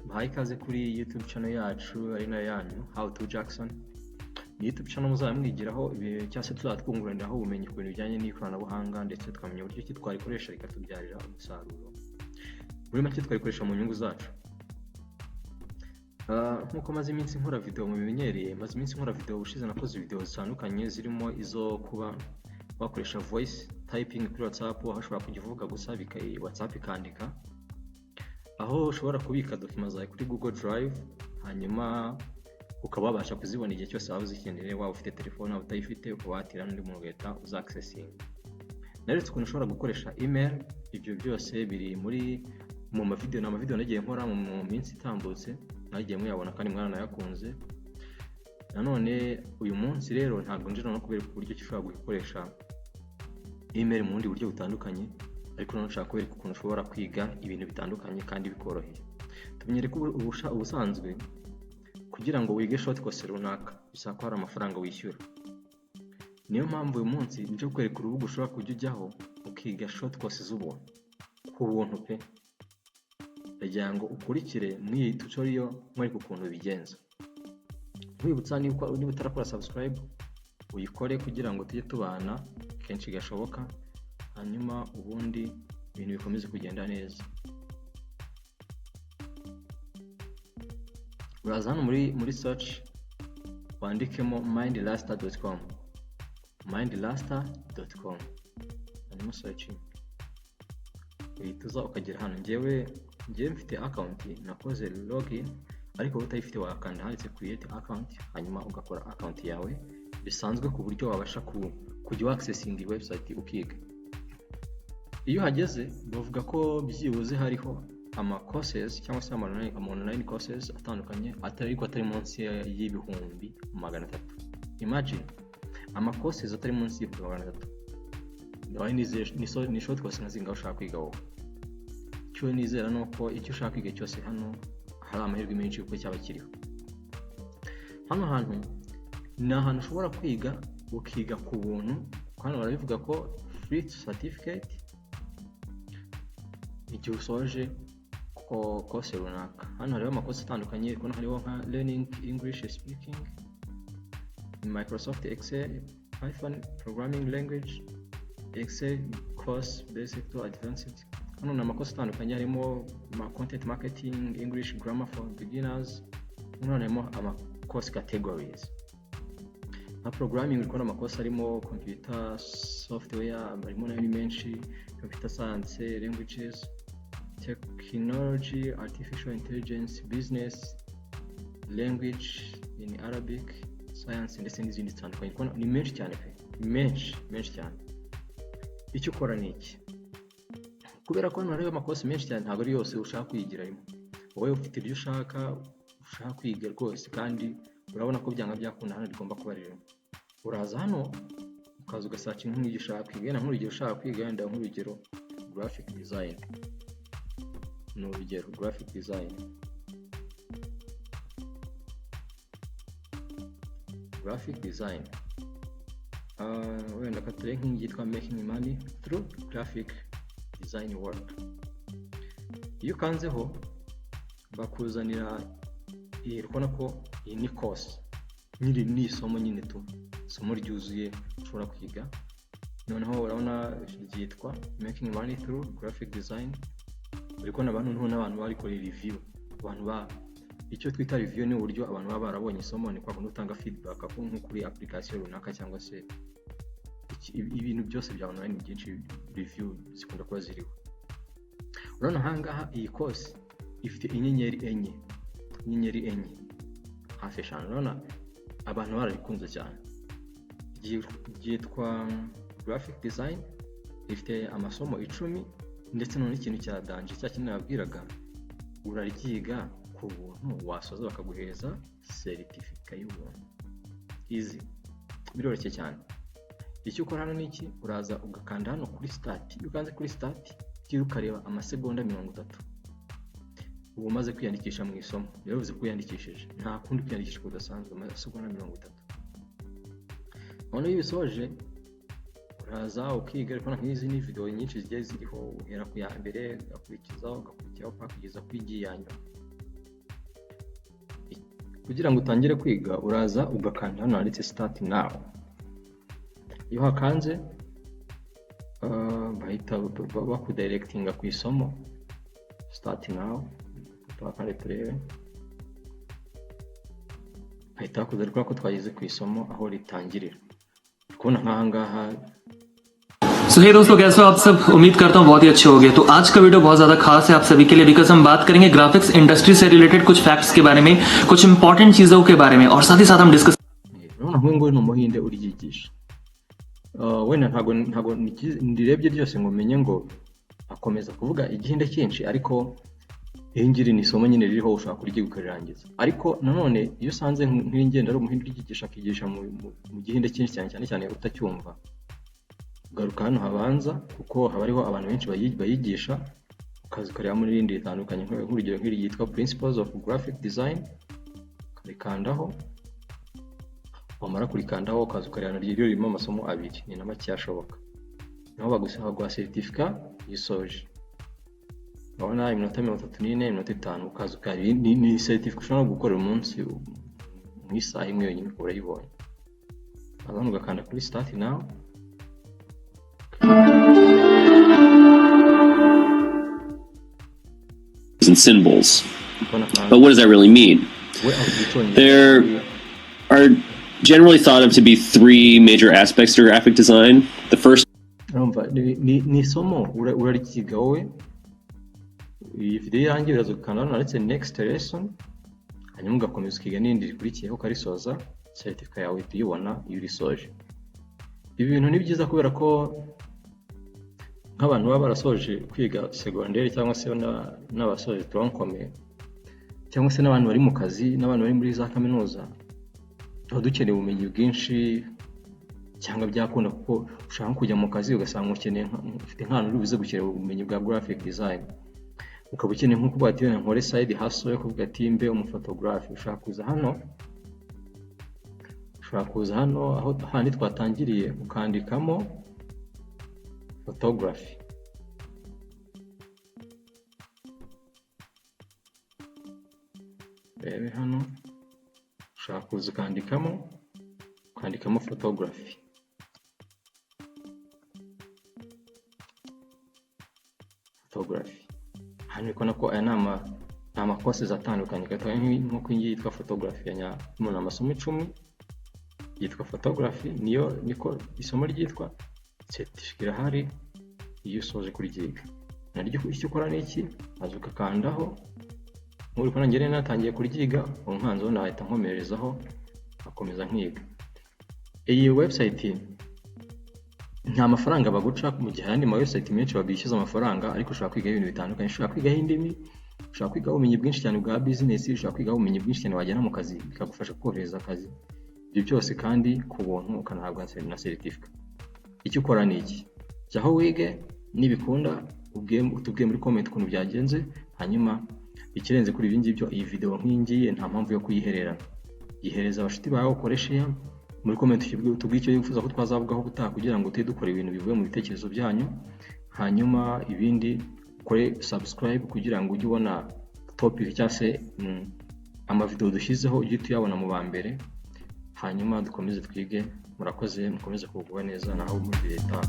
Mbahaye ikaze kuri YouTube channel yacu, ari nayo yanyu, How to Jackson. Ni YouTube channel muzaba mwigiraho cyangwa se tuzaba twunguraniraho ubumenyi ku bintu bijyanye n'ikoranabuhanga, ndetse tukamenya uburyo ki twarikoresha rikatubyarira umusaruro. Muri make, twarikoresha mu nyungu zacu. Nk'uko maze iminsi nkora video mubimenyereye, maze iminsi nkora video. Ubushize nakoze video zitandukanye, zirimo izo kuba wakoresha voice typing kuri WhatsApp, aho ushobora kujya uvuga gusa WhatsApp ikandika, aho ushobora kubika document zawe kuri Google Drive, hanyuma ukaba wabasha kuzibona igihe cyose waba uzikeneye, waba ufite telefone, waba utayifite, ukaba watira n'undi muntu ugahita uza accessinga. Naretse ukuntu ushobora gukoresha email. Ibyo byose biri muri mu mavideo, ni amavideo nagiye nkora mu minsi itambutse, mwagiye muyabona kandi mwaranayakunze. Nanone uyu munsi rero ntabwo nje no kubereka uburyo ki ushobora gukoresha email mu bundi buryo butandukanye, ariko noneho nshaka kubereka ukuntu ushobora kwiga ibintu bitandukanye kandi bikoroheye. Tumenyere ko ubusanzwe kugira ngo wige short course runaka bisaba ko hari amafaranga wishyura. Niyo mpamvu uyu munsi nje kukwereka urubuga ushobora kujya ujyaho ukiga short course z'ubuntu, ku buntu pe. Ndagira ngo ukurikire muri iyi tutorial nkwereka ukuntu bigenza. Nkwibutsa, niba utarakora subscribe, uyikore kugira ngo tujye tubana kenshi gashoboka, hanyuma ubundi ibintu bikomeze kugenda neza. Uraza hano muri search, wandikemo mindrasta.com, mindrasta.com, hanyuma searching, uhita uza ukagera hano. Njyewe mfite account, nakoze login, ariko wowe utayifite wakanda handitse "create account", hanyuma ugakora account yawe bisanzwe, ku buryo wabasha kujya wa accessing iyi website ukiga. Iyo uhageze, bavuga ko byibuze hariho ama courses cyangwa se ama online courses atandukanye atari, ariko atari munsi y'300,000. Imagine, ama courses atari munsi y'300,000. Ndabaye ni short course nka zingahe ushaka kwiga wowe? Icyo nizera ni uko icyo ushaka kwiga cyose hano hari amahirwe menshi yuko cyaba kiriho. Hano hantu ni ahantu ushobora kwiga, ukiga ku buntu. Hano barabivuga ko free certificate igihe usoje ko course runaka. Hano hariho ama course atandukanye. Kubona hariho nka learning English speaking, Microsoft Excel, Python programming language, Excel course basic to advanced. Hano ni ama course atandukanye, harimo ma content marketing, English grammar for beginners. Hano harimo ama course categories nka programming. Uri kubona ama course arimo computer software, harimo nayo ni menshi, computer science, languages, technology, artificial intelligence, business, language in Arabic, science, ndetse n'izindi zitandukanye. Kubona ni menshi cyane pe, ni menshi menshi cyane. Icyo ukora ni iki? Kubera ko hano hariho ama course menshi cyane, ntabwo ari yose ushaka kwigira rimwe. Wowe ufite ibyo ushaka kwiga rwose, kandi urabona ko byanga byakunda hano rigomba kuba ririmo, uraza hano ukaza ugasearchinga nk'ibyo ushaka kwiga. Wenda nk'urugero, ushaka kwiga, wenda nk'urugero, graphic design, ni urugero, graphic design. Wenda kature nk'ingi yitwa "Making money through graphic design work". Iyo ukanzeho bakuzanira iyi. Urabona ko iyi ni course nyiri, ni isomo nyine tu, isomo ryuzuye ushobora kwiga. Noneho urabona ryitwa "Making money through graphic design". Uri kubona abantu, noneho n'abantu barikoreye review, abantu ba icyo twita review ni uburyo abantu baba barabonye isomo, ni kwa kundi utanga feedback ko nko kuri application runaka cyangwa se ibintu byose bya online byinshi, review zikunda kuba ziriho. Urabona ahangaha iyi course ifite inyenyeri enye, inyenyeri enye hafi eshanu. Urabona abantu bararikunze cyane. Ryitwa graphic design, rifite amasomo 10, ndetse none ikintu cya danger, cya kintu nababwiraga, uraryiga ku buntu, wasoza bakaguhereza seritifika y'ubuntu. Easy, biroroshye cyane. Icyo ukora hano ni iki? Uraza ugakanda hano kuri "start". Iyo ukanze kuri "start", ugiye ukareba amasegonda 30, uba umaze kwiyandikisha mu isomo. Rero bivuze ko wiyandikishije, nta kundi kwiyandikisha kudasanzwe, amasegonda 30. Noneho iyo ubisoje, uraza ukiga. Ariko nk'izi ni video nyinshi zigiye ziriho, uhera ku ya mbere, ugakurikizaho, ugakurikiraho paka kugeza ku igiye ya nyuma. Kugira ngo utangire kwiga, uraza ugakanda hano handitse "Start now". Iyo uhakanze, bahita bakudirectinga ku isomo. "Start now", tuhakande turebe. Bahita bakuzanira ko twageze ku isomo aho ritangirira. Kubona nk'aha ngaha. सो हे दोस्तों, कैसे हो आप सब? उम्मीद करता हूँ बहुत ही अच्छे होंगे। तो आज का वीडियो बहुत ज्यादा खास है आप सभी के लिए, because हम बात करेंगे ग्राफिक्स इंडस्ट्री से रिलेटेड कुछ फैक्ट्स के बारे में, कुछ इंपॉर्टेंट चीजों के बारे में और साथ ही साथ हम discuss Urabona nk'uyu nguyu ni Umuhinde uryigisha. Wenda ntago ndirebye ryose ngo menye ngo akomeza kuvuga Igihinde cyinshi, ariko iri ngiri ni isomo nyine ririho, ushobora kuryiga ukarirangiza. Ariko nanone iyo usanze nk'iri ngenda ari Umuhinde uryigisha, akigisha mu Gihinde cyinshi cyane, cyane cyane utacyumva, ugaruka hano habanza, kuko haba hariho abantu benshi bayigisha, ukaza ukareba n'irindi ritandukanye, nk'urugero nk'iri ryitwa "Principles of Graphic Design", ukarikandaho. Wamara kurikandaho, ukaza ukareba naryo ririmo amasomo abiri, ni na make ashoboka. Naho baguha certificate iyo usoje. Urabona iminota 34, iminota 5, ukaza ukareba. Ni certificate ushobora gukorera umunsi, mu isaha imwe yonyine ukaba urayibonye. Waza hano ugakanda kuri "Start now". And symbols. Ukabona But what does that really mean? We avuga Icyongereza. There are generally thought of to be three major aspects to graphic design. The first Urumva ni isomo uraryiga wowe. Iyi video irangiye, uraza ugakanda hano handitse "Next lesson", hanyuma ugakomeza ukiga n'irindi rikurikiyeho, ukarisoza. Certificate yawe uhita uyibona iyo urisoje. Ibi bintu ni byiza kubera ko nk'abantu baba barasoje kwiga segonderi, cyangwa se n'abasoje tronc commun, cyangwa se n'abantu bari mu kazi, n'abantu bari muri za kaminuza, tuba dukeneye ubumenyi bwinshi. Cyangwa byakunda kuko ushaka kujya mu kazi, ugasanga ukeneye ufite nk'ahantu uri buze gukenera ubumenyi bwa graphic design, ukaba ukeneye nko kuvuga ati wenda nkore side hustle yo kuvuga ati mbe umufotogarafe. Ushobora kuza hano aho handi twatangiriye, ukandikamo photography. Rebe hano, ushobora kuza ukandikamo photography. Photography hano uri kubona ko aya ni ama courses atandukanye. Ugahita nk'uko iyi ngiyi yitwa photography ya ni amasomo 10, yitwa photography, niyo niko isomo ryitwa. Certificate irahari iyo usoje kuryiga. Naryo icyo ukora ni iki? Waza ugakandaho. Nk'uri kubona, njye natangiye kuryiga ubu, nkanzeho nahita nkomerezaho, nkakomeza nkiga. Iyi website nta mafaranga baguca, mu gihe ayandi ma website menshi babishyuza amafaranga. Ariko ushobora kwiga ibintu bitandukanye: ushobora kwigaho indimi, ushobora kwigaho ubumenyi bwinshi cyane bwa business, ushobora kwigaho ubumenyi bwinshi cyane wajyana mu kazi bikagufasha korohereza akazi. Ibyo byose kandi ku buntu, ukanahabwa na certificate. Icyo ukora ni iki? Jyaho wige, nibikunda utubwiye muri comment ukuntu byagenze. Hanyuma ikirenze kuri ibi ngibyo, iyi video nk'iyi ngiyi nta mpamvu yo kuyihererana. Yihereza abashuti bawe, ukore share muri comment, utubwire icyo wifuza ko twazavugaho ubutaha, kugira ngo tujye dukora ibintu bivuye mu bitekerezo byanyu. Hanyuma ibindi, ukore subscribe kugira ngo ujye ubona topic cyangwa se amavideo dushyizeho, ujye uyabona mu ba mbere. Hanyuma dukomeze twige. Murakoze, mukomeze kugubwa neza. Naho muri leta.